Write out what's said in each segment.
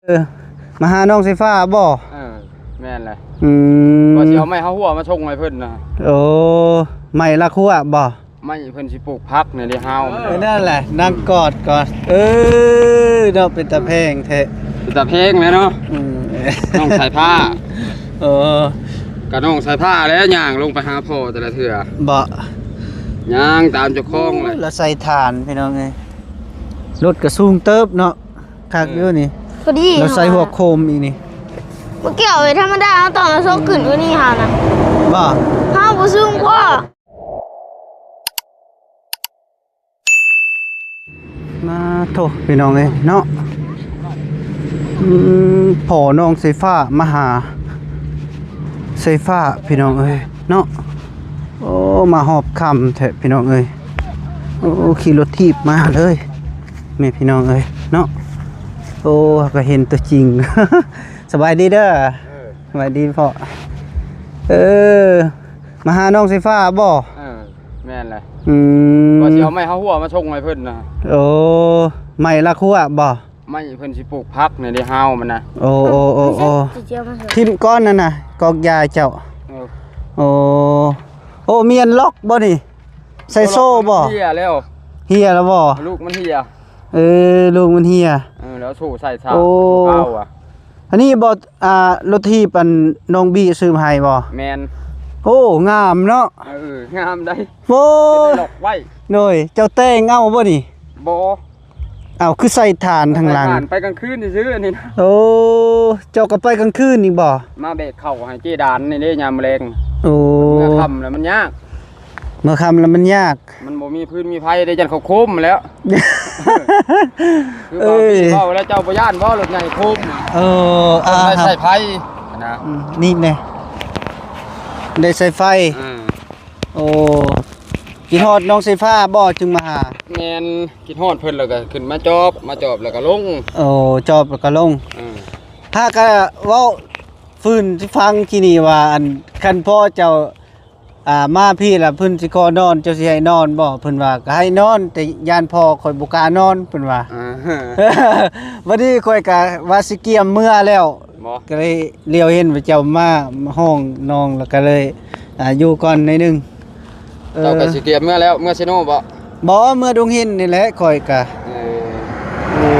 ເອີ ມາຫານ້ອງສາຍຟ້າບໍ່? ເອີ ແມ່ນແຫຼະ. ອືມ ວ່າຊິເອົາໄມ້ເຮົາຫົວມາສົ່ງໃຫ້ເພິ່ນນະ. ໂອ້ ໄມ້ລັກຫົວບໍ່? ໄມ້ເພິ່ນຊິປູກຜັກໃນເດ້ເຮົາ. ເອີ ນັ້ນແຫຼະ ນັ່ງກອດກ່ອນ. ເອີ ເນາະ ເປັນຕາແພງແທ້. ເປັນຕາແພງແຫຼະເນາະ. ອືມ ນ້ອງສາຍຟ້າ. ເອີ ກະນ້ອງສາຍຟ້າແຫຼະ ຍ່າງລົງໄປຫາພໍ່ແຕ່ລະເທື່ອ. ບໍ່ ຍ່າງຕາມເຈົ້າຂອງແຫຼະ. ໂອ້ ລະໃສ່ຖ່ານ ພີ່ນ້ອງເອີຍ. ລົດກະສູງເຕີບເນາະ. ຄັກຢູ່ນີ້. ພໍດີ ລະໃສ່ຫົວໂຄມອີກນີ້. ບໍ່ກ່ຽວເວີຍ ທຳມະດາເຮົາຕ້ອງເອົາໂຊຂຶ້ນກວ່ານີ້ຫັ້ນນະ. ບໍ່ ເຮົາບໍ່ສູງພໍ. ມາໂທ້ ພີ່ນ້ອງເອີຍເນາະ. ອືມ ພໍ່ນ້ອງສາຍຟ້າມາຫາສາຍຟ້າ ພີ່ນ້ອງເອີຍເນາະ. ໂອ້ ມາຮອບຄ່ຳແທ້ ພີ່ນ້ອງເອີຍ. ໂອ້ ຂີ່ລົດຖີບມາເລີຍ ແມ່ພີ່ນ້ອງເອີຍເນາະ. ໂອ້ ກະເຫັນຕົວຈິງ. ສະບາຍດີເດີ. ເອີ ສະບາຍດີພໍ່. ເອີ ມາຫານ້ອງສາຍຟ້າບໍ່? ເອີ ແມ່ນແຫຼະ. ອືມ ວ່າຊິເອົາໄມ້ເຮົາຫົວມາສົ່ງໃຫ້ເພິ່ນນະ. ໂອ້ ໄມ້ລັກຫົວບໍ່? ໄມ້ເພິ່ນຊິປູກຜັກໃນເດ້ ຮາວມັນນະ. ໂອ້ ໂອ້ ໂອ້ ໂອ້ ຖິ້ມກ້ອນນັ້ນນະ ກອກຢາເຈົ້າ. ເອີ ໂອ້ ໂອ້ ມີອັນລັອກບໍ່ນີ້? ໃສ່ໂສ້ບໍ່? ເອີ ເຫຍແລ້ວ. ເຫຍແລ້ວບໍ່? ລູກມັນເຫຍ. ເອີ ລູກມັນເຫຍ. ເອີ ແລ້ວໂສ້ໃສ່ຊາ. ໂອ້ ເອົາອະ ອັນນີ້ບໍ່? ອ່າ ລົດຖີບອັນນ້ອງບີຊື້ມາໃຫ້ບໍ່? ແມ່ນ. ໂອ້ ງາມເນາະ. ເອີ ງາມໄດ໋. ໂອ້ ເຮັດໄດ້ລັອກໄວ້. ໂດຍ ເຈົ້າແຕ່ງເອົາບໍ່ນີ້? ບໍ່. ເອົາ ຄືໃສ່ຖ່ານທາງຫຼັງ? ໃສ່ຖ່ານໄປກາງຄືນຊື່ໆ ອັນນີ້ນະ. ໂອ້ ເຈົ້າກໍໄປກາງຄືນອີກບໍ່? ມາແບກເຂົ້າໃຫ້ເຈດານນີ້ເດ້ ຍາມມື້ແລງ. ໂອ້ ເມື່ອຄ່ຳແລ້ວມັນຍາກ. ເມື່ອຄ່ຳແລ້ວມັນຍາກ. ມັນບໍ່ມີຟືນມີໄຟເດ້ ຢ້ານເຂົາໂຄມແລ້ວ. ຄື ເອີ ເວົ້າແລ້ວ ເຈົ້າບໍ່ຢ້ານບໍ່ ລົດໃຫຍ່ໂຄມ? ເອີ ອ່າ ໄດ້ໃສ່ໄຟນະ. ອືມ ນີ້ແນ່ ໄດ້ໃສ່ໄຟ. ເອີ ໂອ້ ຄິດຮອດນ້ອງສາຍຟ້າບໍ່ ຈຶ່ງມາຫາ? ແມ່ນ ຄິດຮອດເພິ່ນແລ້ວກໍຂຶ້ນມາຈອບ ມາຈອບແລ້ວກໍລົງ. ໂອ້ ຈອບແລ້ວກໍລົງ. ເອີ ຫາກະເວົ້າ ຟື້ນຊິຟັງທີ່ນີ້ວ່າ ອັນ ຄັນພໍ່ເຈົ້າ ອ່າ ມາພີ້ລະເພິ່ນຊິຂໍນອນ ເຈົ້າຊິໃຫ້ນອນບໍ່? ເພິ່ນວ່າ ກໍໃຫ້ນອນ ແຕ່ຢ້ານພໍ່ຂ້ອຍບໍ່ກ້ານອນ ເພິ່ນວ່າ. ອ່າ ບັດນີ້ຂ້ອຍກະວ່າຊິກຽມເມືອແລ້ວ ບໍ່ ກໍເລີຍຫຼຽວເຫັນວ່າເຈົ້າມາຫ້ອງນ້ອງ ແລ້ວກໍເລີຍ ອ່າ ຢູ່ກ່ອນໜ້ອຍໜຶ່ງ. ເອີ ເຈົ້າກໍຊິກຽມເມືອແລ້ວ ເມືອເຊໂນບໍ່? ບໍ່ ເມືອດົງຫີນນີ້ແຫຼະຂ້ອຍກະ. ເອີ ເອີ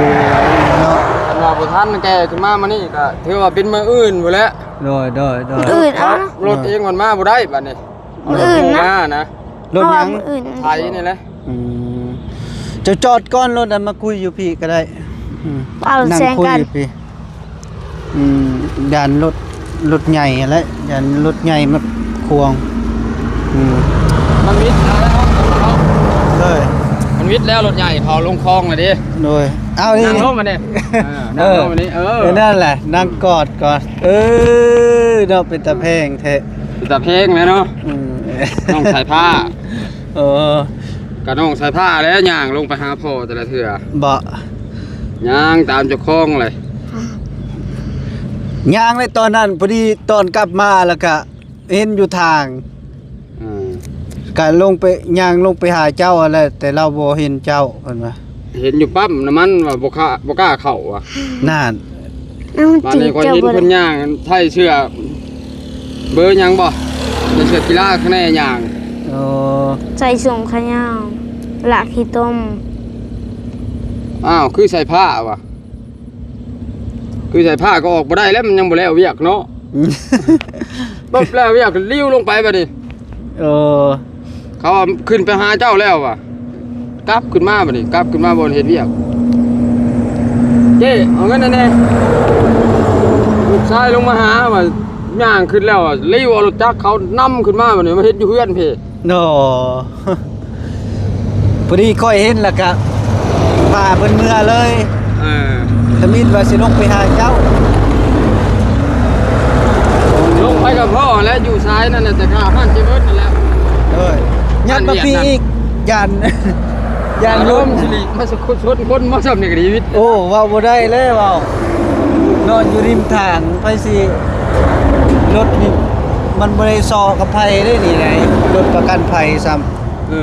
ເນາະ ຄັນວ່າບໍ່ທັນແກ່ຂຶ້ນມາມື້ນີ້ກໍຖືວ່າເປັນມື້ອື່ນພຸ້ນແຫຼະ. ໂດຍ ໂດຍ ໂດຍ ມື້ອື່ນເອົາ ລົດເອງມັນມາບໍ່ໄດ້ບັດນີ້. ມື້ອື່ນນະ ມານະ ລົດຫຍັງ? ເພາະວ່າມື້ອື່ນ ໄຖນີ້ແຫຼະ. ອືມ ເຈົ້າຈອດກ່ອນ ລົດນັ້ນມາຄຸຍຢູ່ພີ້ກໍໄດ້. ອືມ ເອົາ ນັ່ງຄຸຍຢູ່ພີ້. ອືມ ຢ້ານລົດ ລົດໃຫຍ່ຫັ້ນແຫຼະ ຢ້ານລົດໃຫຍ່ມາຂວາງ. ອືມ ມັນມິດແລ້ວເນາະ. ໂດຍ ມັນມິດແລ້ວ ລົດໃຫຍ່ເຂົາລົງຄອງແລ້ວເດ້. ໂດຍ ເອົານີ້ ນັ່ງລົງມານີ້. ເອີ ເອີ ນັ່ງລົງມານີ້. ເອີ ເອີ ນັ້ນແຫຼະ ນັ່ງກອດກ່ອນ. ເອີ ເນາະ ເປັນຕາແພງແທ້. ເປັນຕາແພງແຫຼະເນາະ. ອືມ ນ້ອງສາຍຟ້າ. ເອີ ກະນ້ອງສາຍຟ້າແຫຼະ ຍ່າງລົງໄປຫາພໍ່ແຕ່ລະເທື່ອ. ບໍ່ ຍ່າງຕາມເຈົ້າຂອງເລີຍ. ຍ່າງໃນຕອນນັ້ນ ພໍດີຕອນກັບມາ ແລ້ວກະເຫັນຢູ່ທາງ. ອືມ ກະລົງໄປ ຍ່າງລົງໄປຫາເຈົ້າຫັ້ນແຫຼະ ແຕ່ລາວບໍ່ເຫັນເຈົ້າ ເພິ່ນວ່າ. ເຫັນຢູ່ປ້ຳນ້ຳມັນວ່າບໍ່ກ້າ ບໍ່ກ້າເຂົ້າວ່າ. ນັ້ນ ບາດນີ້ຂ້ອຍເຫັນເພິ່ນຍ່າງໃສ່ເສື້ອເບີຫຍັງບໍ່? ໃສ່ເສື້ອກິລາຂະແໜ່ຍ່າງ. ໂອ້ ໃສ່ສົ້ງຂາຍາວ ລາກຂີ້ຕົມ. ອ້າວ ຄືໃສ່ຜ້າວະ? ຄືໃສ່ຜ້າກໍອອກບໍ່ໄດ້ແລ້ວ ມັນຍັງບໍ່ແລ້ວວຽກເນາະ. ປຶບ ແລ້ວວຽກ ລິ້ວລົງໄປບັດນີ້. ເອີ ເຂົາວ່າຂຶ້ນໄປຫາເຈົ້າແລ້ວວ່າ ກັບຂຶ້ນມາບັດນີ້ ກັບຂຶ້ນມາບ່ອນເຮັດວຽກ. ເຈ້ ເອົາເງິນໃຫ້ແດ່. ລູກຊາຍລົງມາຫາວ່າ ຍ່າງຂຶ້ນແລ້ວ ລິ້ວເອົາລົດຈັກເຂົານຳຂຶ້ນມາບັດນີ້ ມາເຮັດຢູ່ເຮືອນພີ້. ໂອ້ ພໍດີຂ້ອຍເຫັນແລ້ວກະພາເພິ່ນເມືອເລີຍ. ເອີ ທຳອິດວ່າຊິລົງໄປຫາເຈົ້າ. ລົງໄປກັບພໍ່ແຫຼະ ຢູ່ຊາຍນັ້ນແຫຼະ ແຕ່ຂ້າບ້ານເຈເບິດນັ້ນແຫຼະ. ໂດຍ ຍັດມາພີ້ອີກ ຢ້ານ ຢ້ານລົມ ອາລົມຊິຫຼີກມາສະກຸດຊົນຄົນມາຊ້ຳນີ້ກໍດີວິດ. ໂອ້ ເວົ້າບໍ່ໄດ້ແລ້ວ ເວົ້າ ນອນຢູ່ລິມທາງ ໃຜຊິ ລົດນີ້ມັນບໍ່ໄດ້ຊໍກັບໃຜເດ້ນີ້ໃດ ລົດປະກັນໄພຊ້ຳ. ເອີ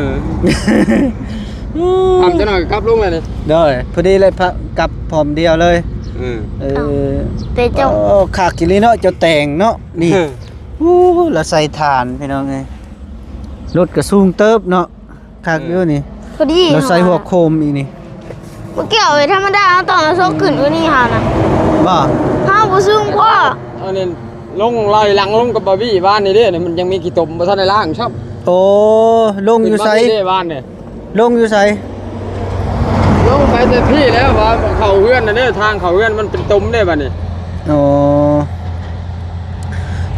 ອືມ ທຳຈັກໜ້ອຍກໍກັບລົງແລ້ວນີ້. ໂດຍ ພໍດີເລີຍ ກັບພ້ອມດຽວເລີຍ. ເອີ ເອີ ເອີ ເອີ ແຕ່ເຈົ້າ ໂອ້ ຄັກອີ່ຫຼີເນາະ ເຈົ້າແຕ່ງເນາະ ນີ້ ເອີ ໂອ້ ລາວໃສ່ຖ່ານ ພີ່ນ້ອງເອີຍ ລົດກໍສູງເຕີບເນາະ ຄັກຢູ່ນີ້ ພໍດີ ລາວໃສ່ຫົວໂຄມອີກນີ້ ບໍ່ກ່ຽວເລີຍ ທຳມະດາເຮົາຕ້ອງເອົາໂຊກຂຶ້ນກວ່ານີ້ເຮົານະ ບໍ່ ເຮົາບໍ່ສູງພໍ ອັນນີ້ລົງໄລ່ຫຼັງລົງກັບບາວບີບ້ານນີ້ເດ້ ມັນຍັງມີຂີ້ຕົມບໍ່ທັນໄດ້ລ້າງຊ້ຳ ໂອ້ ລົງຢູ່ໃສ ຂຶ້ນມາພີ້ເດ້ບ້ານນີ້ ລົງຢູ່ໃສ? ລົງໄປແຕ່ພີ້ແລ້ວ ວ່າເຂົ້າເຮືອນນະເດ້ ທາງເຂົ້າເຮືອນມັນເປັນຕົມເດ້ບາດນີ້ ອໍ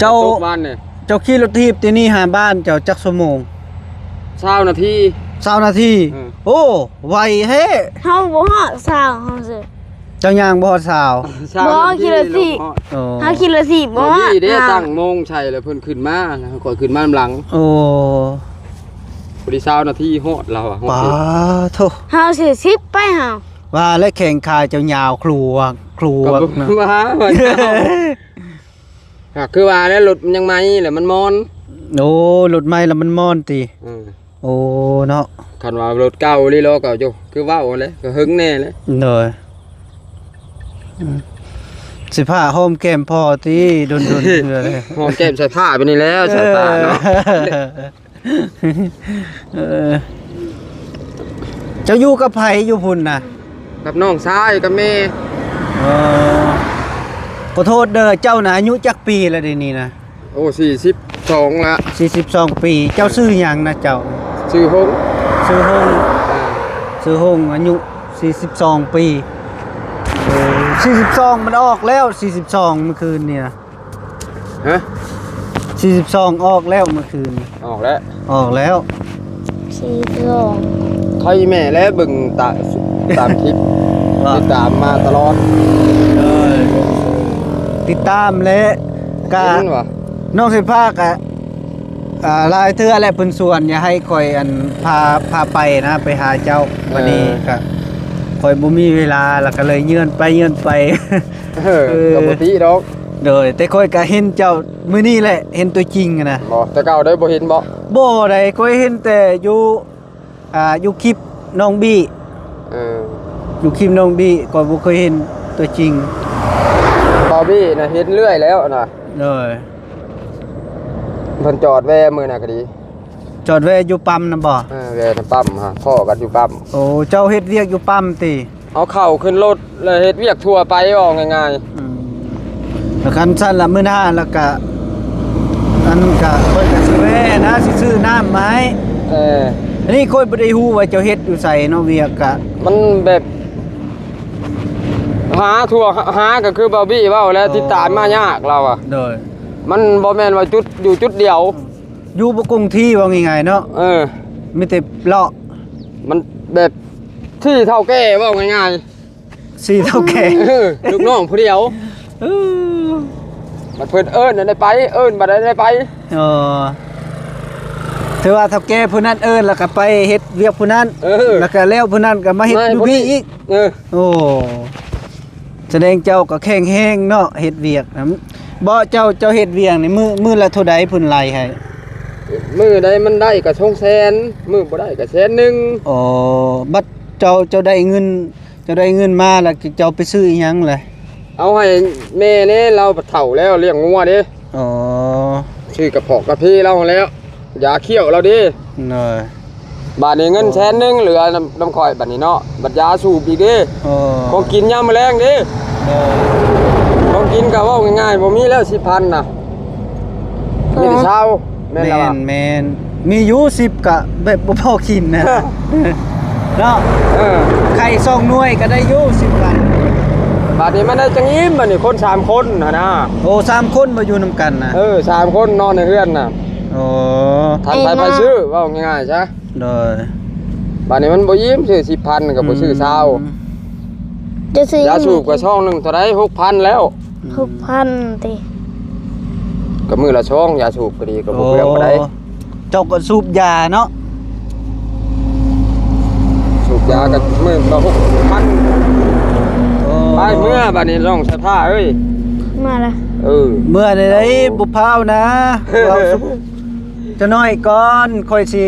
ເຈົ້າ ຝົນຕົກວານນີ້ ເຈົ້າຂີ່ລົດຖີບແຕ່ນີ້ຫາບ້ານເຈົ້າຈັກຊົ່ວໂມງ? ຊາວນາທີ ຊາວນາທີ ເອີ ໂອ້ ໄວແທ້ ເຮົາບໍ່ຮອດຊາວ ເຮົາຊື່ ເຈົ້າຍ່າງບໍ່ຮອດຊາວ ຊາວນາທີ ບໍ່ ຂີ່ລົດຖີບ ອໍ ເຮົາຂີ່ລົດຖີບບໍ່ຮອດ ບໍ່ມີເດ້ ອ່າ ຕັ້ງໂມງໃສ່ແລ້ວເພິ່ນຂຶ້ນມາ ແລ້ວຂ້ອຍຂຶ້ນມານຳຫຼັງ ໂອ້ ພໍດີຊາວນາທີຮອດລາວວ່າ ປາໂທ້ ເຮົາຊິສິບໄປເຮົາ ວ່າແລ້ວແຂ້ງຂາເຈົ້າຍາວ ຄວກ ຄວກ ກໍບໍ່ ນະ ວ່າ ວ່າເຈົ້າ ຫາກຄືວ່າແລ້ວ ລົດມັນຍັງໃໝ່ແລ້ວມັນມ່ອນ ໂອ້ ລົດໃໝ່ແລ້ວມັນມ່ອນຕິ ເອີ ໂອ້ ເນາະ ຄັນວ່າລົດເກົ່າອີ່ຫຼີເນາະ ກໍຢູ່ ຄືເວົ້າຫັ້ນແຫຼະ ກໍເຫິງແດ່ແຫຼະ ໂດຍ ອືມ ຊິພາຫອມແກ້ມພໍ່ຕິ ດົນໆເທື່ອເລີຍ ຫອມແກ້ມໃສ່ຜ້າໄປນີ້ແລ້ວ ໃສ່ຜ້າເນາະ ເອີ ເຈົ້າຢູ່ກັບໃຜຢູ່ພຸ້ນນະ? ກັບນ້ອງຊາຍກັບແມ່ ເອີ ຂໍໂທດເດີ ເຈົ້ານະອາຍຸຈັກປີລະດຽວນີ້ນະ? ໂອ້ ສີ່ສິບສອງລະ ສີ່ສິບສອງປີ ເຈົ້າຊື່ຫຍັງນະເຈົ້າ? ຊື່ຫົງ ຊື່ຫົງ ອ່າ ຊື່ຫົງ ອາຍຸສີ່ສິບສອງປີ ເອີ ສີ່ສິບສອງ ມັນອອກແລ້ວ ສີ່ສິບສອງ ມື້ຄືນນີ້ນະ ຮະ ສີ່ສິບສອງ ອອກແລ້ວມື້ຄືນນີ້ ອອກແລ້ວ ອອກແລ້ວ ສີ່ສິບສອງ ໃຜແມ່ແລະເບິ່ງຕາ ຕາມຄລິບ ວ່າ ຕິດຕາມມາຕະຫຼອດ ເອີ ຕິດຕາມແລະ ກະ ເຫັນວ່າ ນ້ອງເສນຟ້າກະ ອ່າ ຫຼາຍເທື່ອແລ້ວເພິ່ນຊວນຢາກໃຫ້ຂ້ອຍ ອັນ ພາ ພາໄປນະ ໄປຫາເຈົ້າ ເອີ ບັດນີ້ກະຂ້ອຍບໍ່ມີເວລາ ແລ້ວກະເລີຍເລື່ອນໄປເລື່ອນໄປ ເອີ ເອີ ກໍບໍ່ຕິດອກ ໂດຍ ແຕ່ຂ້ອຍກະເຫັນເຈົ້າມື້ນີ້ແຫຼະ ເຫັນຕົວຈິງນະ ບໍ່ ແຕ່ເກົ່າໄດ້ບໍ່ເຫັນບໍ່? ບໍ່ໃດ ຂ້ອຍເຫັນແຕ່ຢູ່ ອ່າ ຢູ່ຄລິບນ້ອງບີ້ ເອີ ຢູ່ຄລິບນ້ອງບີ້ ຂ້ອຍບໍ່ເຄີຍເຫັນຕົວຈິງ ບ່າວບີ້ນະເຫັນເລື້ອຍແລ້ວນະ ໂດຍ ເພິ່ນຈອດແວ່ມື້ນະກະດີ ຈອດແວ່ຢູ່ປ້ຳນຳບໍ່? ເອີ ແວ່ນຳປ້ຳ ພໍ້ກັນຢູ່ປ້ຳ ໂອ້ ເຈົ້າເຮັດວຽກຢູ່ປ້ຳຕິ? ເອົາເຂົ້າຂຶ້ນລົດ ແລ້ວເຮັດວຽກທົ່ວໄປ ເວົ້າງ່າຍໆ ອືມ ແລ້ວຄັນຊັ້ນລະມື້ໜ້າລະກະ ອັນກະ ຂ້ອຍກະຊິແວ່ນະ ຊິຊື້ນ້ຳມາໃຫ້ ເອີ ອັນນີ້ຂ້ອຍບໍ່ໄດ້ຮູ້ວ່າເຈົ້າເຮັດຢູ່ໃສເນາະ ວຽກກະ ມັນແບບ ຫາທົ່ວ ຫາກໍຄືບ່າວບີ້ເວົ້າແຫຼະ ອໍ ຕິດຕາມມາຍາກລາວອະ ໂດຍ ມັນບໍ່ແມ່ນວ່າຈຸດ ຢູ່ຈຸດດຽວ ຢູ່ບໍ່ຄົງທີ່ ເວົ້າງ່າຍໆເນາະ ເອີ ມີແຕ່ເລາະ ມັນແບບ ທີ່ເຖົ້າແກ່ ເວົ້າງ່າຍໆ ທີ່ເຖົ້າແກ່ ເອີ ລູກນ້ອງຜູ້ດຽວ ເອີ ບັດເພິ່ນເອີ້ນໄດ້ໄປ ເອີ້ນບັດໃດໄດ້ໄປ ອໍ ຖືວ່າເຖົ້າແກ່ຜູ້ນັ້ນເອີ້ນ ແລ້ວກໍໄປເຮັດວຽກຜູ້ນັ້ນ ເອີ ແລ້ວກໍແລ້ວຜູ້ນັ້ນກໍມາເຮັດຢູ່ພີ້ອີກ ເອີ ໂອ້ ສະແດງເຈົ້າກໍແຂງແຮງເນາະ ເຮັດວຽກນຳ ບໍ່ ເຈົ້າ ເຈົ້າເຮັດວຽກນີ້ ມື້ ມື້ລະເທົ່າໃດເພິ່ນໄລ່ໃຫ້? ມື້ໃດມັນໄດ້ກໍສອງແສນ ມື້ບໍ່ໄດ້ກໍແສນໜຶ່ງ ອໍ ບັດເຈົ້າ ເຈົ້າໄດ້ເງິນ ເຈົ້າໄດ້ເງິນມາແລ້ວ ເຈົ້າໄປຊື້ອີ່ຫຍັງລະ? ເອົາໃຫ້ແມ່ແດ່ ລາວເຖົ້າແລ້ວ ລ້ຽງງົວເດ້ ອໍ ຊື້ກະເພາະກະເພລາວຫັ້ນແຫຼະ ຢາຂ້ຽວລາວເດ້ ໂດຍ ບາດນີ້ເງິນແສນໜຶ່ງເຫຼືອນຳ ນຳຂ້ອຍບາດນີ້ເນາະ ບັດຢາສູບອີກເດ້ ອໍ ຂອງກິນຍາມມື້ແລງເດ້ ໂດຍ ຂອງກິນກໍເວົ້າງ່າຍໆ ບໍ່ມີແລ້ວສິບພັນນະ ມີແຕ່ຊາວ ແມ່ນລະວະ ແມ່ນໆ ມີຢູ່ສິບກະແບບບໍ່ພໍກິນນະ ເນາະ ເອີ ໄຂ່ສອງໜ່ວຍກໍໄດ້ຢູ່ສິບພັນ ບາດນີ້ມັນໄດ້ຈັ່ງອີ່ມ ບາດນີ້ຄົນສາມຄົນຫັ້ນນະ ໂອ້ ສາມຄົນບໍ່ຢູ່ນຳກັນນະ ເອີ ສາມຄົນນອນໃນເຮືອນນະ ໂອ້ ທັນໃຜ ເອີ ໃຜຊື້ ເວົ້າງ່າຍໆຊະ ໂດຍ ບາດນີ້ມັນບໍ່ອີ່ມ ຊື້ສິບພັນກໍບໍ່ຊື້ຊາວ ອືມ ຈະຊື້ຢາສູບກໍຊອງໜຶ່ງເທົ່າໃດ ຫົກພັນແລ້ວ ອືມ ຫົກພັນຕິ ກໍມື້ລະຊອງ ຢາສູບກໍດີ ກໍບໍ່ເປືອງປານໃດ ໂອ້ ເຈົ້າກໍສູບຢາເນາະ ສູບຢາກໍມື້ລະຫົກພັນ ໂອ້ ໄປເມືອບາດນີ້ ນ້ອງສາຍຟ້າເອີຍ ເມືອລະ ເອີ ເມືອໃດໆ ບໍ່ພ້າວນະ ເວົ້າສຸ ຈະໜ້ອຍກ່ອນ ຂ້ອຍຊິ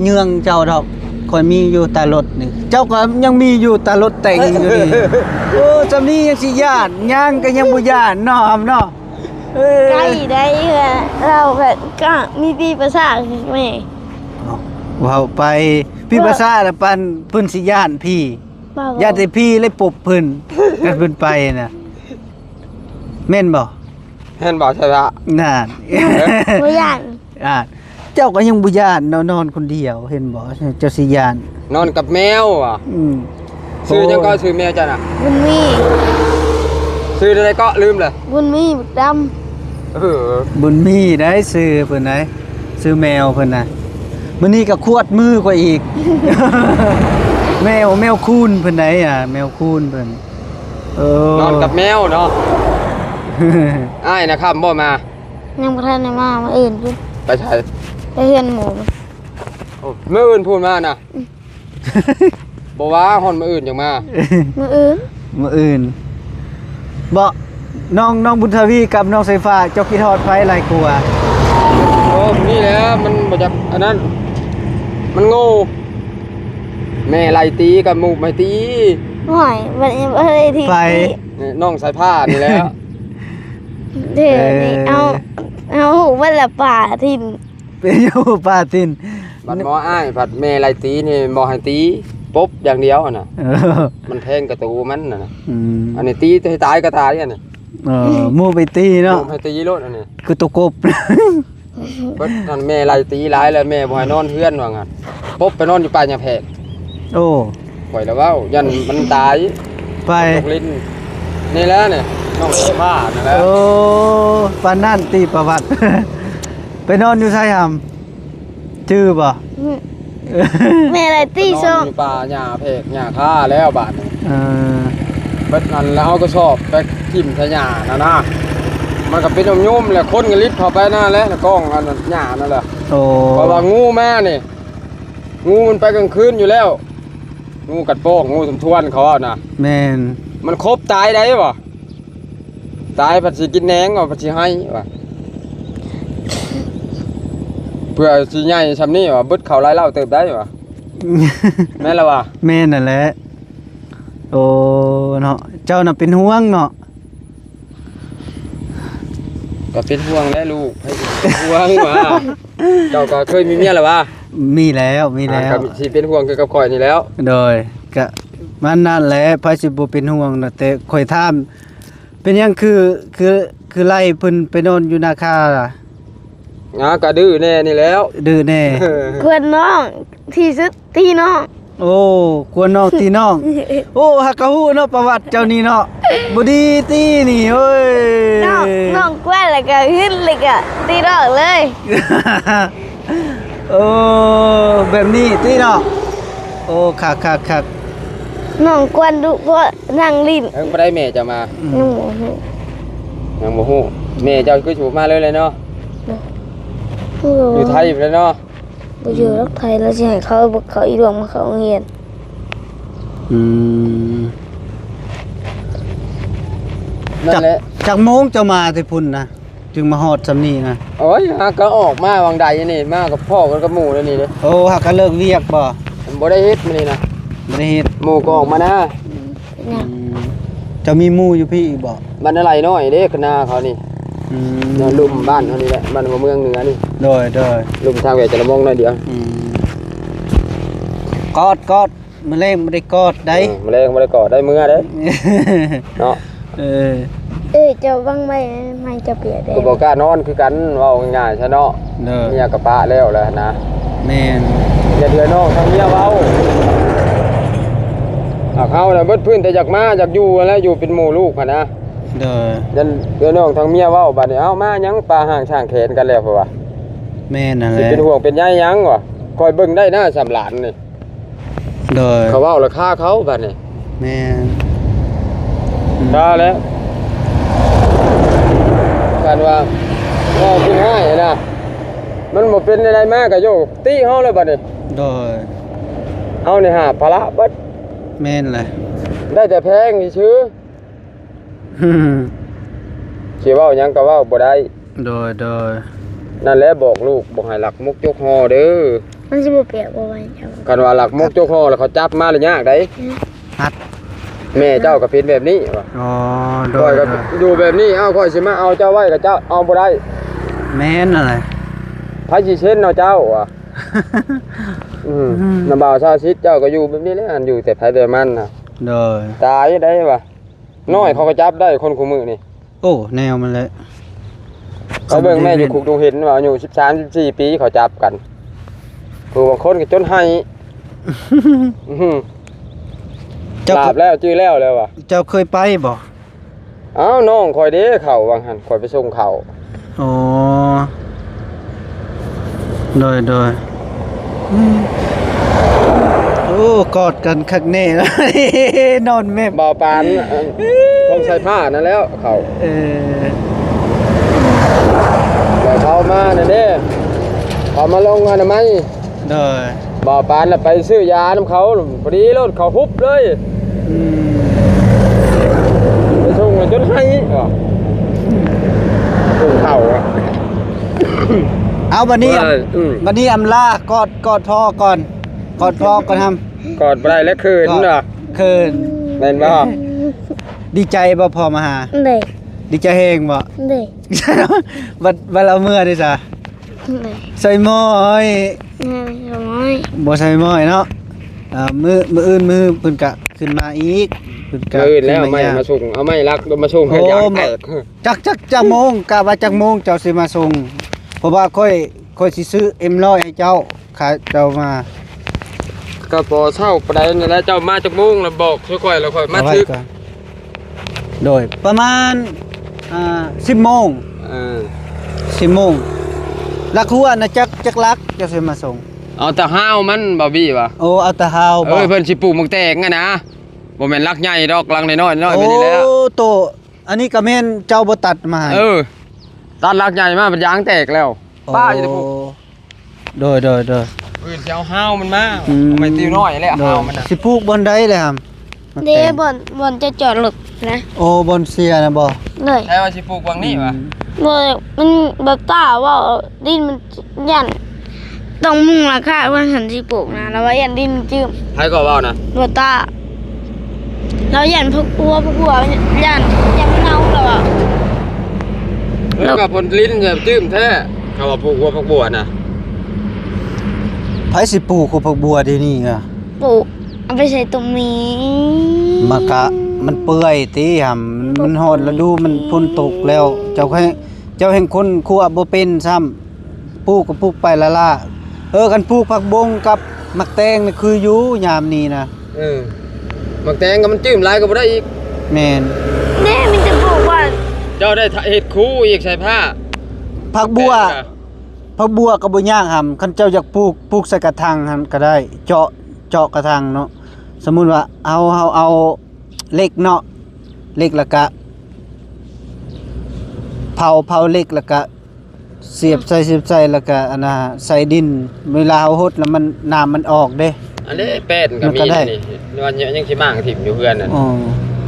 ເຍືອງເຈົ້າດອກ ຂ້ອຍມີຢູ່ຕາລົດນີ້ ເຈົ້າກໍຍັງມີຢູ່ຕາລົດແຕ່ງຢູ່ນີ້. ໂອ້ ຊ່ຳນີ້ຍັງຊິຢ້ານ ຍ່າງກໍຍັງບໍ່ຢ້ານເນາະ ອຳເນາະ. ເອີ ໃກ້ໄດ້ ເອີ ລາວກໍ ກໍມີປີປະສາດແມ່. ເວົ້າໄປ ປີປະສາດລະປານເພິ່ນຊິຢ້ານຜີ ຢ້ານແຕ່ຜີເລີຍປົບເພິ່ນ ຄັນເພິ່ນໄປນະ ແມ່ນບໍ່? ແມ່ນບໍ່ ໃຊ່ປະ? ນັ້ນ ບໍ່ຢ້ານ ອ່າ ເຈົ້າກໍຍັງບໍ່ຢ້ານເນາະ ນອນຄົນດຽວ ເຫັນບໍ່? ເຈົ້າຊິຢ້ານ ນອນກັບແມວຫວາ? ອືມ ຊື່ຫຍັງກໍ? ໂອ້ຍ ຊື່ແມວເຈົ້ານະ? ບຸນມີ. ຊື່ໃດເກາະ? ລືມລະ. ບຸນມີ ບັກດຳ. ເອີ ບຸນມີໄດ໋ຊື່ເພິ່ນໄດ໋ ຊື່ແມວເພິ່ນນະ. ມື້ນີ້ກໍຂວດມືຂ້ອຍອີກ ແມວ ແມວຄູນເພິ່ນໄດ໋ ອ່າ ແມວຄູນເພິ່ນ. ເອີ ນອນກັບແມວເນາະ. ອ້າຍນະຄຳບໍ່ມາ? ຍັງບໍ່ທັນໄດ້ມາ ມື້ອື່ນພຸ້ນ. ໄປໃສ? ໄປເຮືອນໝູ່. ໂອ້ ມື້ອື່ນພຸ້ນມານະ? ອືມ ບໍ່ວ່າ ຮອດມື້ອື່ນຈັ່ງມາ. ມື້ອື່ນ ມື້ອື່ນ. ບໍ່ ນ້ອງ ນ້ອງບຸນທະວີກັບນ້ອງສາຍຟ້າ ເຈົ້າຄິດຮອດໃຜຫຼາຍກວ່າ? ໂອ້ ນີ້ແຫຼະ ມັນບໍ່ຈັກອັນນັ້ນ ມັນໂງ່. ແມ່ໄລ່ຕີກັບໝູ່ໄມ້ຕີ. ໂອ້ຍ ບັດນີ້ບໍ່ເຄີຍທີ່ ໃຜ? ນ້ອງສາຍຟ້ານີ້ແຫຼະ. ເດ້ ເອີ ນີ້ເອົາ ເອົາຫູມັນລະປາຖິ້ມ. ເປັນຫຍັງປາຕິນ? ບັດໝໍອ້າຍ ບັດແມ່ໄລ່ຕີນີ້ ບໍ່ໃຫ້ຕີ ປົບຢ່າງດຽວຫັ້ນນະ. ເອີ ມັນແພງກະຕູມັນຫັ້ນນະ. ອືມ ອັນນີ້ຕີໃຫ້ຕາຍກໍຕາຍອັນນີ້. ເອີ ໝູ່ໄປຕີເນາະ ໝູ່ໃຫ້ຕີໂລດອັນນີ້ ຄືໂຕກົບ. ເບິດຫັ້ນ ແມ່ໄລ່ຕີຫຼາຍແລ້ວ ແມ່ບໍ່ໃຫ້ນອນເຮືອນວ່າຊັ້ນ ປົບໄປນອນຢູ່ປ່າຫຍ້າແພກ. ໂອ້ ຂ້ອຍລະເວົ້າ ຢ້ານມັນຕາຍ. ໄປ ຕົກຫຼິ້ນ ນີ້ແຫຼະນີ້ ນ້ອງສາຍຟ້ານັ້ນແຫຼະ. ໂອ້ ປານນັ້ນຕິປະຫວັດ. ໄປນອນຢູ່ໃສຫຳ? ຈື່ບໍ່? ອືມ ແມ່ໄລ່ຕີສອງ ໄປນອນຢູ່ປ່າຫຍ້າແພກຫຍ້າຄາແລ້ວບາດນີ້. ເອີ ເບິດນັ້ນແລ້ວ ເອົາກະສອບໄປຖິ້ມໃສ່ຫຍ້ານັ້ນນະ ມັນກໍເປັນຫຍ້ອມໆ ແລ້ວຄົນກໍລິບເຂົ້າໄປນັ້ນແຫຼະ ໃນກ້ອງອັນຫຍ້ານັ້ນແຫຼະ. ໂອ້ ເພາະວ່າງູມານີ້ ງູມັນໄປກາງຄືນຢູ່ແລ້ວ ງູກັດປອງ ງູສົມທວນເຂົາເວົ້ານະ. ແມ່ນ ມັນຄົບຕາຍໄດ້ບໍ່? ຕາຍພັດຊິກິນແໜງວ່າ ພັດຊິໄຫ້ວ່າ ເພື່ອຊິໃຫຍ່ຊ່ຳນີ້ວ່າ ເບິດເຂົ້າຫຼາຍເຫຼົ່າເຕີບໄດ້ວ່າ. ແມ່ນລະວ່າ ແມ່ນຫັ້ນແຫຼະ. ໂອ້ ເນາະ ເຈົ້ານະເປັນຫ່ວງເນາະ. ກໍເປັນຫ່ວງແຫຼະລູກ ໃຜຊິເປັນຫ່ວງວ່າ. ເຈົ້າກໍເຄີຍມີເມຍລະວ່າ? ມີແລ້ວ ມີແລ້ວ ກໍຊິເປັນຫ່ວງຄືກັບຂ້ອຍນີ້ແລ້ວ. ໂດຍ ກະມັນນັ້ນແຫຼະ ໃຜຊິບໍ່ເປັນຫ່ວງນະ ແຕ່ຂ້ອຍຖາມ ເປັນຫຍັງຄື ຄື ຄືໄລ່ເພິ່ນໄປນອນຢູ່ນາຄາລະ? ອາ ກະດື້ແດ່ນີ້ແລ້ວ ດື້ແດ່. ກວນນ້ອງທີ່ສຸດ ຕີນ້ອງ. ໂອ້ ກວນນ້ອງຕີນ້ອງ. ໂອ້ ຫາກະຮູ້ເນາະ ປະຫວັດເຈົ້ານີ້ເນາະ ບໍ່ດີຕິນີ້. ໂອ້ຍ ນ້ອງ ນ້ອງກວນແລ້ວກະຫຶດ ແລ້ວກະຕີນ້ອງເລີຍ. ໂອ້ ແບບນີ້ຕິເນາະ. ໂອ້ ຄັກໆໆ. ນ້ອງກວນດຸ ເພາະນັ່ງຫຼິ້ນ. ເຖິງປານໃດແມ່ເຈົ້າມາ? ອືມ ຍັງບໍ່ຮູ້ ຍັງບໍ່ຮູ້. ແມ່ເຈົ້າຄືຊິບໍ່ມາເລີຍແຫຼະເນາະ. ໂດຍ ຢູ່ໄທພຸ້ນແຫຼະເນາະ. ບໍ່ຢູ່ດອກ ໄທລາວຊິໃຫ້ເຂົາ ເຂົາອີ່ຫຼວງມາເຂົ້າໂຮງຮຽນ. ອືມ ນັ້ນແຫຼະ. ຈັກ ຈັກໂມງເຈົ້າມາແຕ່ພຸ້ນນະ ຈຶ່ງມາຮອດຊ່ຳນີ້ນະ? ໂອ້ຍ ຫາກໍອອກມາຫວ່າງໃດນີ້ ມາກັບພໍ່ກັນກັບໝູ່ແນວນີ້ເດ້. ໂອ້ ຫາກໍເລີກວຽກບໍ່? ບໍ່ໄດ້ເຮັດມື້ນີ້ນະ ບໍ່ໄດ້ເຮັດ. ໝູ່ກໍອອກມານາ. ອືມ ເຈົ້າມີໝູ່ຢູ່ພີ້ອີກບໍ່? ບ້ານນາໄລນ້ອຍເດ້ ຄະນາເຂົານີ້. ອືມ ເນາະ ລຸ່ມບ້ານເຮົານີ້ແຫຼະ ບ້ານຫົວເມືອງເໜືອນີ້. ໂດຍໆ ລຸ່ມທາງແວຈະລະມົງໜ້ອຍດຽວ. ອືມ ກອດ ກອດ ມື້ແລງບໍ່ໄດ້ກອດໄດ໋. ເອີ ມື້ແລງບໍ່ໄດ້ກອດໄດ໋ ເມືອໄດ໋ ເນາະ. ເອີ ເອີ ເຈົ້າວາງໄວ້ໃຫ້ເຈົ້າປຽກແດ່. ກໍບໍ່ກ້ານອນຄືກັນ ເວົ້າງ່າຍໆຊະເນາະ. ເອີ ເມຍກໍປະແລ້ວແຫຼະນະ. ແມ່ນ ຢ່າເທື່ອນ້ອງທາງເມຍເວົ້າ. ຫາກເຮົານະເບິດພື້ນແຕ່ຢາກມາ ຢາກຢູ່ຫັ້ນແຫຼະ ຢູ່ເປັນໝູ່ລູກຫັ້ນນະ. ໂດຍ ຢ້ານເອື້ອຍນ້ອງທາງເມຍເວົ້າ ບາດນີ້ ເອົ້າ ມາຫຍັງປາຮ່າງສ້າງແຂນກັນແລ້ວ ເພິ່ນວ່າ. ແມ່ນຫັ້ນແຫຼະ ຊິເປັນຫ່ວງເປັນໃຍຫຍັງວະ ຂ້ອຍເບິ່ງໄດ້ນະ ສາມຫຼານນີ້. ໂດຍ ເຂົາເວົ້າລາຄາເຂົາບາດນີ້. ແມ່ນ ອືມ ວ່າແລ້ວ ຄັນວ່າເວົ້າຄືຮ້າຍນະ ມັນບໍ່ເປັນແນວໃດມາກໍໂຍກຕິເຮົາແລ້ວບາດນີ້. ໂດຍ ເຮົານີ້ຫາບພາລະເບິດ. ແມ່ນແຫຼະ ໄດ້ແຕ່ແພງຊື່ໆ. ຊິເວົ້າຫຍັງກໍເວົ້າບໍ່ໄດ້. ໂດຍໆ ນັ້ນແຫຼະ ບອກລູກບໍ່ໃຫ້ລັກມົກຈົກຫໍ່ເດີ. ມັນຊິບໍ່ປຽກບໍ່ຫວານເຈົ້າ. ຄັນວ່າລັກໝົກຈົກຫໍ່ແລ້ວເຂົາຈັບມາລະຍາກໃດ໋. ອືມ ຮັດ ແມ່ເຈົ້າກໍເປັນແບບນີ້ວ່າ. ອໍ ໂດຍ ຂ້ອຍກໍ ໂດຍ ຢູ່ແບບນີ້ ເອົ້າ ຂ້ອຍຊິມາເອົາເຈົ້າໄວ້ກໍເຈົ້າເອົາບໍ່ໄດ້. ແມ່ນນັ້ນແຫຼະ ໃຜຊິເຊັນເອົາເຈົ້າວ່າ. ອືມ ອືມ ນຳບ່າວຊາວສິດ ເຈົ້າກໍຢູ່ແບບນີ້ແຫຼະ ອັນຢູ່ແຕ່ໃຜແຕ່ມັນນະ. ໂດຍ ຕາຍໄດ້ວ່າ. ນ້ອຍເຂົາກໍຈັບໄດ້ຄົນຄູ່ມື້ນີ້. ໂອ້ ແນວມັນແຫຼະ ເຂົາເບິ່ງແມ່ຢູ່ຄຸກດົງເຫັນວ່າອາຍຸສິບສາມ ສິບສີ່ປີເຂົາຈັບກັນ ຜູ້ບາງຄົນກໍຈົນໄຫ້. ອື ເຈົ້າ ລາບແລ້ວຈື່ແລ້ວແລ້ວວ່າ. ເຈົ້າເຄີຍໄປບໍ່? ອ້າວ ນ້ອງຂ້ອຍເດ້ ເຂົ້າວ່າງຫັ້ນ ຂ້ອຍໄປສົ່ງເຂົ້າ. ອໍ ໂດຍ ໂດຍ ອືມ ໂອ້ ກອດກັນຄັກແນ່ ນອນແມບ ບ່າວປານ ເອີ ຂອງສາຍຟ້ານັ້ນແລ້ວ ເຂົາ ເອີ ແລ້ວເຂົາມານັ້ນເດ້ ເຂົາມາລົງອະນາໄມ. ໂດຍ ບ່າວປານລະໄປຊື້ຢານຳເຂົາ ພໍດີໂລດເຂົາຮຸບເລີຍ. ອືມ ໄປສົ່ງແລ້ວຈົນໄຫ້ ສົ່ງເຂົ້າ. ເອົາ ບັດນີ້ ອືມ ບັດນີ້ອຳລາ ກອດ ກອດພໍ່ກ່ອນ ກອດພໍ່ກ່ອນ ຫ້ຳ ກອດບໍ່ໄດ້ແລ້ວ ເຂີນເນາະ ເຂີນ. ແມ່ນບໍ່? ດີໃຈບໍ່ພໍ່ມາຫາ? ໂດຍ ດີໃຈແຮງບໍ່? ໂດຍ ບັດ ບັດລາວເມືອເດ້ຊະ? ໂດຍ ໃສ່ໝ້ອຍ ໂດຍ ໃສ່ໝ້ອຍ ບໍ່ໃສ່ໝ້ອຍເນາະ. ອ່າ ມື້ ມື້ອື່ນ ມື້ເພິ່ນກະຂຶ້ນມາອີກ ເພິ່ນກະ ມື້ອື່ນແລ້ວ ຂຶ້ນມາ ເອົາໄມ້ ຢາມ ມາສົ່ງ ເອົາໄມ້ລັກມາສົ່ງ ໂອ້ ຢາງແຕກ. ຈັກ ຈັກ ຈັກໂມງ ກະວ່າຈັກໂມງເຈົ້າຊິມາສົ່ງ? ເພາະວ່າຂ້ອຍ ຂ້ອຍຊິຊື້ເອັມຮ້ອຍໃຫ້ເຈົ້າ ຂ້າເຈົ້າມາ ກໍບໍ່ເຊົ້າປານໃດນັ້ນແຫຼະ. ເຈົ້າມາຈັກໂມງລະບອກໃຫ້ຂ້ອຍ ລະຂ້ອຍມາຖືກ. ໂດຍ ປະມານ ອ່າ ສິບໂມງ. ເອີ ສິບໂມງ. ຫຼັກຫົວນະ ຈັກ ຈັກຫຼັກເຈົ້າຊິມາສົ່ງ? ເອົາແຕ່ຮາວມັນ ບ່າວບີວ່າ. ໂອ້ ເອົາແຕ່ຮາວບໍ່? ເອີ ເພິ່ນຊິປູກໝາກແຕງຫັ້ນນະ ບໍ່ແມ່ນຫຼັກໃຫຍ່ດອກ ຫຼັກນ້ອຍໆ ນ້ອຍໆ ໂອ້ ແບບນີ້ແຫຼະ. ໂຕ ອັນນີ້ກໍແມ່ນເຈົ້າບໍ່ຕັດມາໃຫ້? ເອີ ຕັດຫຼັກໃຫຍ່ມາ ມັນຢາງແຕກແລ້ວ. ອໍ ປ້າຢູ່ແຕ່ພຸ້ນ. ໂດຍ ໂດຍ ໂດຍ ອື່ນຊິເອົາຮາວມັນມາ. ອືມ ເອົາໄມ້ຕິວນ້ອຍແຫຼະ ໂດຍ ຮາວມັນນະ. ຊິປູກບ່ອນໃດແຫຼະຫຳ? ເດ້ ບ່ອນ ບ່ອນຈະຈອດລົດນະ. ໂອ້ ບ່ອນເສຍນະບໍ່? ໂດຍ ແຕ່ວ່າຊິປູກຫວ່າງນີ້ຫວາ? ອືມ ບໍ່ ມັນແບບຕາເວົ້າ ດິນມັນຢ້ານ ຕ້ອງມຸງຫຼັງຄາວ່າຫັ້ນຊິປູກນະ ລາວວ່າຢ້ານດິນມັນຈືມ. ໃຜກໍເວົ້ານະ? ບໍ່ຕາ. ລາວຢ້ານພວກຫົວ ພວກຫົວ ຢ້ານ ຢ້ານມັນເນົ່າລາວວ່າ. ເອີ ກໍພົ້ນດິນຈະຈືມແທ້ ເຂົາວ່າປູກຫົວຜັກບົວນະ. ໃຜຊິປູກຫົວຜັກບົວດຽວນີ້ກະ? ປູກ ເອົາໄປໃສ່ຕົ້ນໝີ. ມັນກະ ມັນເປື່ອຍຕິຫຳ ມັນຮອດລະດູ ມັນຝົນຕົກແລ້ວ ເຈົ້າໃຫ້ ເຈົ້າແຮ່ງຄົ້ນຄວ້າບໍ່ເປັນຊ້ຳ ປູກກໍປູກໄປລ້າໆ. ເອີ ຄັນປູກຜັກບົ້ງກັບໝາກແຕງນີ້ຄືຢູ່ຍາມນີ້ນະ. ເອີ ໝາກແຕງກໍມັນຈືມຫຼາຍກໍບໍ່ໄດ້ອີກ. ແມ່ນ ເດ້ ມີແຕ່ປູກວ່າ ເຈົ້າໄດ້ເຮັດຄູອີກໃສ່ຜ້າ ຜັກບົວ. ແຕ່ ຜັກບົວກໍບໍ່ຍາກຫຳ ຄັນເຈົ້າຢາກປູກ ປູກໃສ່ກະຖາງຫັ້ນກໍໄດ້ ເຈາະ ເຈາະກະຖາງເນາະ. ສົມມຸດວ່າເຮົາ ເຮົາເອົາເຫຼັກເນາະ ເຫຼັກແລ້ວກະເຜົາ ເຜົາເຫຼັກແລ້ວກະສຽບໃສ່ ສຽບໃສ່ ແລ້ວກະອັນນ່າໃສ່ດິນ ເວລາເຮົາຫົດແລ້ວມັນ ນ້ຳມັນອອກເດ້. ອັນນີ້ແປ້ນກໍມີ ມັນກໍໄດ້ ນີ້ ວ່າຍັງຊິມ້າງຖິ້ມຢູ່ເຮືອນນັ້ນ.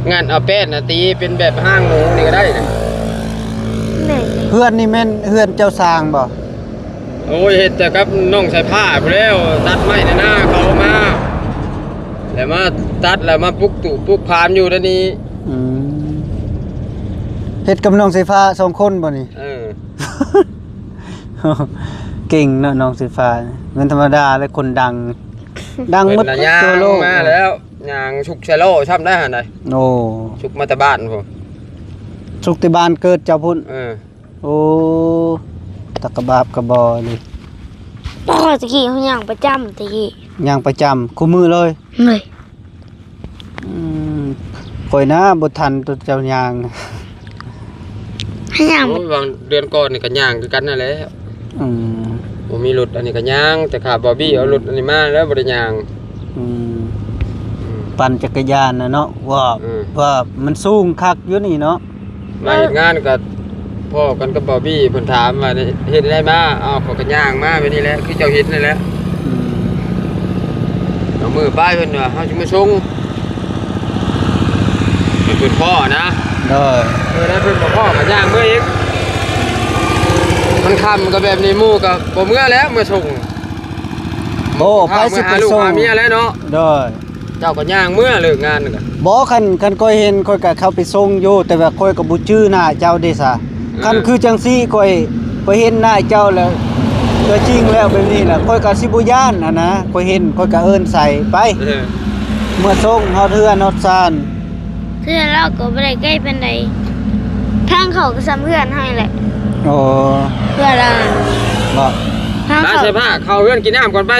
ອໍ ງານເອົາແປ້ນນະຕີເປັນແບບຮ່າງໝູນີ້ກໍໄດ້ນະ. ເຮືອນນີ້ແມ່ນເຮືອນເຈົ້າສ້າງບໍ່? ໂອ້ຍ ເຮັດແຕ່ກັບນ້ອງສາຍຟ້າພຸ້ນແລ້ວ ຕັດໄມ້ໃນນາເຂົາມາ ແລ້ວມາຕັດ ແລ້ວມາປຸກຕູບປຸກພານຢູ່ໃນນີ້. ອືມ ເຮັດກັບນ້ອງສາຍຟ້າສອງຄົນບໍ່ນີ້? ເອີ ເກັ່ງເນາະ ນ້ອງສາຍຟ້າ ແມ່ນທຳມະດາເລີຍ ຄົນດັງ ດັງໝົດທົ່ວໂລກ. ມາແລ້ວ ຍ່າງສຸກໃສ່ລໍ້ຊ້ຳໄດ້ຫັ້ນໃດ. ໂອ້ ສຸກມາແຕ່ບ້ານພຸ້ນ ສຸກແຕ່ບ້ານເກີດເຈົ້າພຸ້ນ. ເອີ ໂອ້ ຕາກະບາບກະບໍ່ນີ້. ໂອ້ຍ ຕະກີ້ເຮົາຍ່າງປະຈຳ ຕະກີ້ຍ່າງປະຈຳຄູ່ມື້ເລີຍ. ເລີຍ ອືມ ຂ້ອຍນະບໍ່ທັນໂຕເຈົ້າຍ່າງ ໃຫ້ຍ່າງ. ໂອ້ຍ ຫວ່າງເດືອນກ່ອນນີ້ກໍຍ່າງຄືກັນນັ້ນແຫຼະ. ອືມ ບໍ່ມີລົດ ອັນນີ້ກໍຍ່າງ ແຕ່ຂ້າບອບບີເອົາລົດອັນນີ້ມາແລ້ວບໍ່ໄດ້ຍ່າງ. ອືມ ອືມ ປັ່ນຈັກກະຍານນະເນາະ ວ່າ ອືມ ວ່າມັນສູງຄັກຢູ່ນີ້ເນາະ. ມາເຮັດງານກໍພໍ້ກັນກັບບອບບີ ເພິ່ນຖາມວ່າເຮັດແນວໃດມາ. ເອົາ ຂ້ອຍກໍຍ່າງມາແບບນີ້ແຫຼະ ຄືເຈົ້າເຫັນນັ້ນແຫຼະ. ອືມ ບາງມື້ໄປເພິ່ນວ່າເຮົາຊິມາສົ່ງ ເພິ່ນພໍ້ນະ. ໂດຍ ເອີ ແລ້ວເພິ່ນບໍ່ພໍ້ກໍຍ່າງເມືອອີກ. ມັນຄ່ຳກໍແບບນີ້ ໝູ່ກໍບໍ່ເມືອແລ້ວ ເມືອສົ່ງ. ໂອ້ ພາ ໃຜຊິໄປ ຫາລູກ ສົ່ງ ຫາເມຍແລ້ວເນາະ. ໂດຍ ເຈົ້າກໍຍ່າງເມືອເລີກງານນັ້ນກະ. ບໍ່ ຄັນ ຄັນຂ້ອຍເຫັນ ຂ້ອຍກໍເຂົ້າໄປສົ່ງຢູ່ ແຕ່ວ່າຂ້ອຍກໍບໍ່ຈື່ໜ້າເຈົ້າເດ້ຊະ. ເອີ ຄັນຄືຈັ່ງຊີ້ ຂ້ອຍ ຂ້ອຍເຫັນໜ້າເຈົ້າແລ້ວ ຕົວຈິງແລ້ວແບບນີ້ລະ ຂ້ອຍກໍຊິບໍ່ຢ້ານຫັ້ນນະ. ຂ້ອຍເຫັນ ຂ້ອຍກໍເອີ້ນໃສ່ໄປ ເອີ ເມືອສົ່ງຮອດເຮືອນຮອດຊານ. ເຮືອນລາວກໍບໍ່ໄດ້ໄກປານໃດ ທາງເຂົ້າກໍສ່ຳເຮືອນເຮົານີ້ແຫຼະ. ໂອ້ ເຮືອນລາວນັ້ນ ບໍ່ ທາງ ໄປ ເຂົ້າ ໃສ່ຜ້າເຂົ້າເຮືອນກິນນ້ຳກ່ອນໄປ.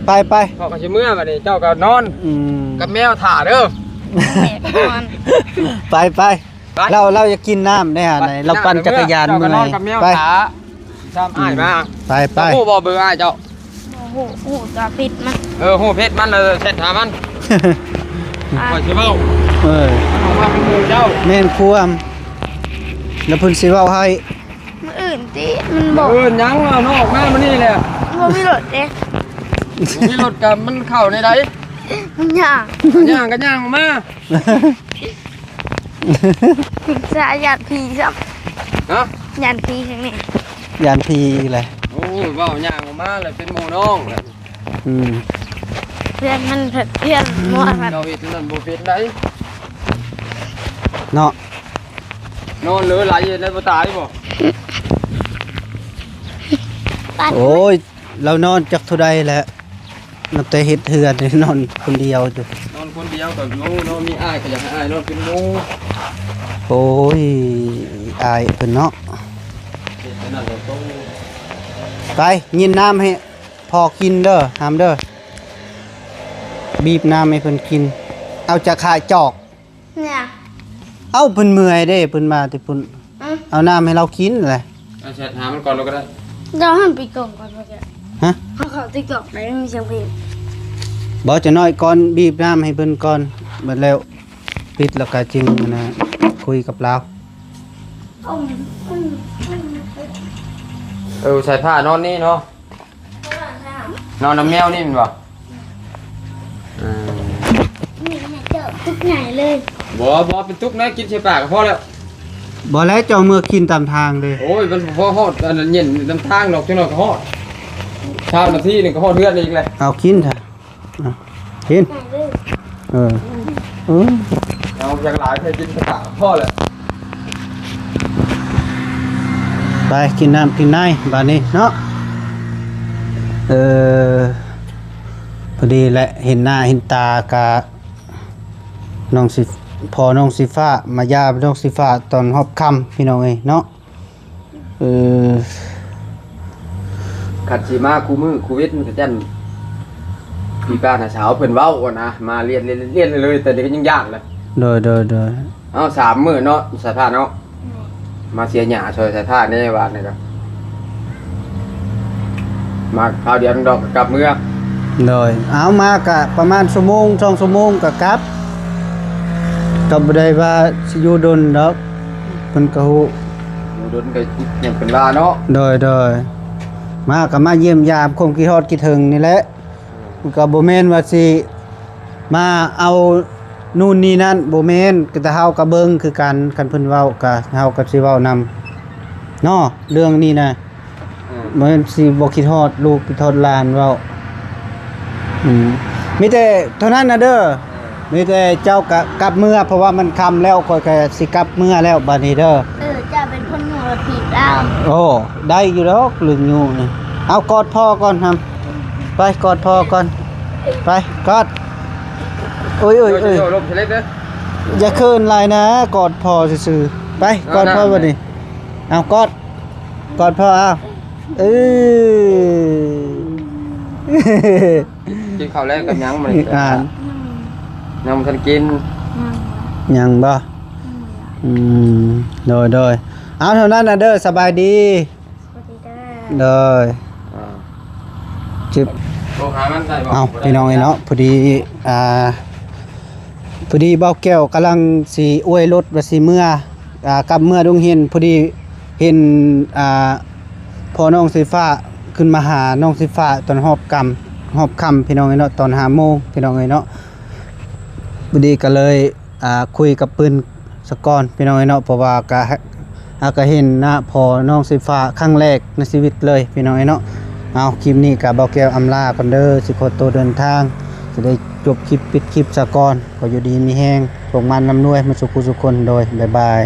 ໄປ ໄປ ພໍ່ກໍຊິເມືອບັດນີ້ ເຈົ້າກໍນອນ ອືມ ກັບແມວຖ້າເດີ. ແມ່ນອນ ໄປ ໄປ ໄປ ລາວ ລາວຢາກກິນນ້ຳໄດ້ຫາໃດ ລາວປັ່ນຈັກກະຍານເມື່ອຍ. ໄປ ຕາມອ້າຍມາ ໄປ ໄປ ເຈົ້າຮູ້ບໍ່ເບີອ້າຍເຈົ້າ? ບໍ່ຮູ້ ຮູ້ແຕ່ເຟສມັນ. ເອີ ຮູ້ເຟສມັນແລ້ວແຊັດຫາມັນ ຂ້ອຍຊິເວົ້າ. ເອີ ມັນອອກມາເປັນໝູ່ເຈົ້າ. ແມ່ນຄວາມ ແລ້ວເພິ່ນຊິເວົ້າໃຫ້. ມື້ອື່ນຕິ ມັນບອກ ມື້ອື່ນຫຍັງ ເອົານ້ອງອອກມາມື້ນີ້ແຫຼະ. ບໍ່ມີລົດເດ້ ບໍ່ມີລົດກະມັນເຂົ້າແນວໃດ? ມັນຍ່າງ ຍ່າງກະຍ່າງອອກມາ. ສາຍາດຜີຊ້ຳ. ຮະ? ຢ້ານຜີແຮງນີ້ ຢ້ານຜີອີກແຫຼະ. ໂອ້ຍ ເວົ້າຍ່າງອອກມາແລ້ວເປັນໝູ່ນ້ອງ. ອືມ ເພື່ອນມັນ ເພື່ອນໝໍ ເຈົ້າເຮັດນັ້ນບໍ່ເປັນໃດ. ເນາະ ນອນເລີໄຫຼແລ້ວບໍ່ຕາຍບໍ່? ໂອ້ຍ ລາວນອນຈັກເທົ່າໃດແຫຼະ. ນັບແຕ່ເຮັດເຮືອນນີ້ນອນຄົນດຽວຢູ່. ນອນຄົນດຽວກໍ ໂອ້ ເນາະ ມີອ້າຍກໍຢາກໃຫ້ອ້າຍນອນເປັນໝູ່. ໂອ້ຍ ອ້າຍເພິ່ນເນາະ. ເຮັດແນວນັ້ນແຫຼະ. ໄປ ຍິນນ້ຳໃຫ້ພໍ່ກິນເດີ ຫາມເດີ. ບີບນ້ຳໃຫ້ເພິ່ນກິນ. ເອົາຈາກຂາຈອກ. ເມື່ອຍ ເອົ້າ ເພິ່ນເມື່ອຍເດ້ ເພິ່ນມາແຕ່ພຸ້ນ. ອືມ ເອົານ້ຳໃຫ້ລາວກິນແຫຼະ. ເອົາແຊັດຫາມັນກ່ອນໂລດກໍໄດ້. ດຽວຫັ້ນປິດກ້ອງກ່ອນ. ຮະ? ເຮົາເຂົ້າຕິກຕັອກໄດ້ ມີສຽງເພງ. ບໍ່ ຈັກໜ້ອຍກ່ອນ ບີບນ້ຳໃຫ້ເພິ່ນກ່ອນ ເບິດແລ້ວປິດ ແລ້ວກໍຈຶ່ງ ອັນນ່າ ຄຸຍກັບລາວ. ເອີ ໃສ່ຜ້ານອນນີ້ເນາະ. ນອນນຳແມວນີ້ແມ່ນບໍ່? ອືມ ນີ້ໃຫ້ເຈົ້າຕຸກໃຫຍ່ເລີຍ. ບໍ່ ບໍ່ເປັນຕຸກນະ ກິນໃສ່ປາກກໍພໍແລ້ວ. ບໍ່ແລ້ວ ເຈົ້າເມືອກິນຕາມທາງເດ້. ໂອ້ຍ ມັນບໍ່ພໍຮອດ ອັນນັ້ນເຢັນນຳທາງດອກ ຈັກໜ້ອຍກໍຮອດ. ຊາວນາທີໜຶ່ງກໍຮອດເຮືອນອີກແຫຼະ. ເອົາກິນຊະ ເອົາກິນ. ເອີ ເອີ ເອົາຢ່າງຫຼາຍ ໃຫ້ກິນປາກກໍພໍແລ້ວ. ໄປກິນນ້ຳກິນໃນບາດນີ້ເນາະ. ເອີ ພໍດີແຫຼະ ເຫັນໜ້າເຫັນຕາກະ ນ້ອງສີ ພໍ່ນ້ອງສີຟ້າ ມາຢາມນ້ອງສີຟ້າຕອນຮອບຄ່ຳ ພີ່ນ້ອງເອີຍເນາະ. ເອີ ຄັນຊິມາຄູ່ມື້ຄູ່ເວັນກໍຈັ່ງ ພີ່ປ້ານ້າສາວເພິ່ນເວົ້ານະ ມາລຽນ ລຽນ ລຽນເລີຍ ແຕ່ນີ້ກໍຍັງຢ້ານແຫຼະ. ໂດຍ ໂດຍ ໂດຍ. ເອົາ ສາມມື້ເນາະ ສາຍຟ້າເນາະ. ມາເສຍຫຍ້າຊ່ອຍສາຍຟ້າແດ່ ວ່ານີ້ກໍ ມາຄາວດຽວດອກກໍກັບເມືອ. ໂດຍ. ເອົາ ມາກະປະມານຊົ່ວໂມງ ສອງຊົ່ວໂມງກໍກັບ ກໍບໍ່ໄດ້ວ່າຊິຢູ່ດົນດອກ. ເພິ່ນກໍຮູ້ ຢູ່ດົນກໍຍັງເປັນວ່າເນາະ. ໂດຍ ໂດຍ. ມາກໍມາຢ້ຽມຢາມຄວາມຄິດຮອດຄິດເຖິງນີ້ແຫຼະ. ມັນກໍບໍ່ແມ່ນວ່າຊິມາເອົາ ນູ່ນນີ້ນັ້ນ ບໍ່ແມ່ນ. ແຕ່ເຮົາກໍເບິ່ງຄືກັນ ຄັນເພິ່ນເວົ້າກໍ ເຮົາກໍຊິເວົ້ານຳເນາະ ເລື່ອງນີ້ນະ. ອືມ ມັນຊິບໍ່ຄິດຮອດລູກຄິດຮອດຫຼານເວົ້າ. ອືມ ມີແຕ່ເທົ່ານັ້ນນະເດີ. ເອີ ມີແຕ່ເຈົ້າກໍກັບເມືອ ເພາະວ່າມັນຄ່ຳແລ້ວ ຂ້ອຍກໍຊິກັບເມືອແລ້ວບາດນີ້ເດີ. ເອີ ເຈົ້າເປັນຄົນຍູ້ທີ່ລາວ. ໂອ້ ໄດ້ຢູ່ດອກ ເລື່ອງຍູ້ນີ້. ເອົາ ກອດພໍ່ກ່ອນ ຫຳ. ໄປກອດພໍ່ກ່ອນ ໄປກອດ. ໂອ້ຍ ໂອ້ຍ ໂອ້ຍ ໂອ້ຍ ລົມເລັກເດີ ຢ່າເຂີນຫຼາຍນະ ກອດພໍ່ຊື່ໆ. ໄປກອດພໍ່ບັດນີ້. ເອົາ ກອດ ກອດພໍ່ ເອົາ. ເອີ ກິນເຂົ້າແລງກັບຫຍັງມື້ນີ້? ອ່າ ຍັງບໍ່ທັນກິນ. ຍັງບໍ່? ອືມ ໂດຍ ໂດຍ. ເອົາ ເທົ່ານັ້ນນະເດີ ສະບາຍດີ. ໂດຍ. ອ່າ ຈຶບ ໂທຫາມັນໄດ້ບໍ່? ເອົ້າ ບໍ່ໄດ້ ພີ່ນ້ອງເອີຍເນາະ ພໍດີ ອ່າ ພໍດີບ່າວແກ້ວກຳລັງຊິອວຍລົດວ່າຊິເມືອ ອ່າ ກັບເມືອດົງເຫັນ ພໍດີເຫັນ ອ່າ ພໍ່ນ້ອງສີຟ້າຂຶ້ນມາຫານ້ອງສີຟ້າຕອນຮອບຄ່ຳ ຮອບຄ່ຳ ພີ່ນ້ອງເອີຍເນາະ ຕອນຫ້າໂມງ ພີ່ນ້ອງເອີຍເນາະ. ພໍດີກໍເລີຍ ອ່າ ຄຸຍກັບເພິ່ນສາກ່ອນ ພີ່ນ້ອງເອີຍເນາະ ເພາະວ່າກະ ຫາກະເຫັນໜ້າພໍ່ນ້ອງສີຟ້າຄັ້ງແລກໃນຊີວິດເລີຍ ພີ່ນ້ອງເອີຍເນາະ. ເອົາ ຄລິບນີ້ກະເບົາແກ້ວອຳລາກ່ອນເດີ ຊິຂໍໂຕເດີນທາງ ຊິໄດ້ຈົບຄລິບ ປິດຄລິບສາກ່ອນ. ຂໍຢູ່ດີມີແຮງ ໂຊກໝານລ່ຳລວຍໝົດສູ່ຜູ້ສູ່ຄົນ ໂດຍ ບາຍບາຍ.